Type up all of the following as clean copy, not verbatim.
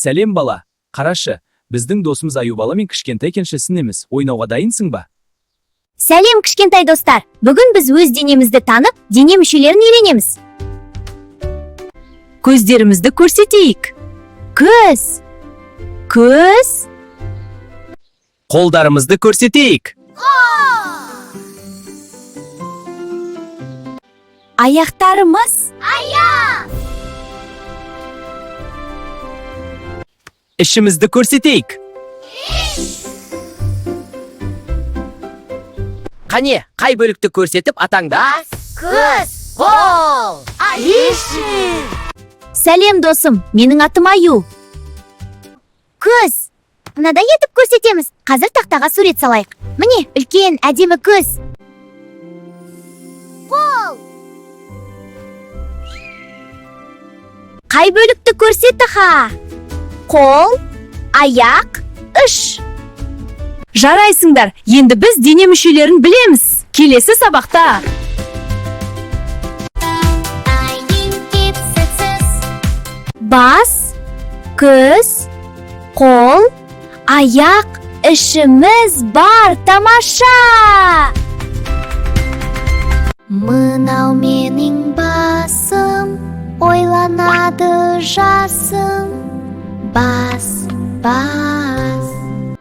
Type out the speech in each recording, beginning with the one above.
Сәлем, бала. Қарашы, біздің досымыз Аюбала мен кішкентай кеншесін емес. Ойнауға дайынсың ба? Сәлем, кішкентай достар! Бүгін біз өз денемізді танып, дене мүшелерін үйренеміз. Көздерімізді көрсетейік. Көз. Көз. Қолдарымызды көрсетейік. Аяқтарымыз. Ішімізді көрсетейік. Қане, қай бөлікті көрсетіп атаңда? Көз, қол, Сәлем, досым, менің атым Аю. Көз. Мынадай етіп көрсетеміз. Қазір тақтаға сурет салайық. Міне, үлкен, әдемі көз. Қол. Қай бөлікті көрсетті ха? Қол, аяқ, үш. Жарайсыңдар. Енді біз дене мүшелерін білеміз. Келесі сабақта. Бас, көз, қол, аяқ, ішіміз бар, тамаша! Мынау менің басым, ойланады жасым. Бас, бас.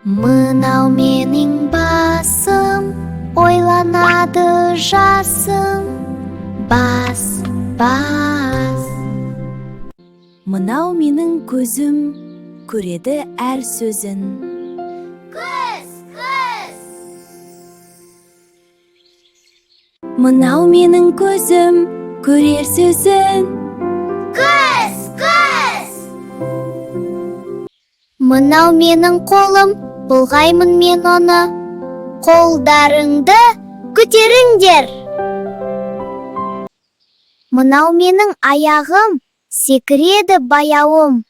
Мынау менің басым, ойланады жасым. Бас, бас. Мынау менің көзім, көреді әр сөзін. Көз, көз. Мынау менің көзім, көрер сөзін. Көз, көз. Мынау менің қолым, бұлғаймын мен оны. Қолдарыңды көтеріңдер. Мынау менің аяғым, секіреді баяуым.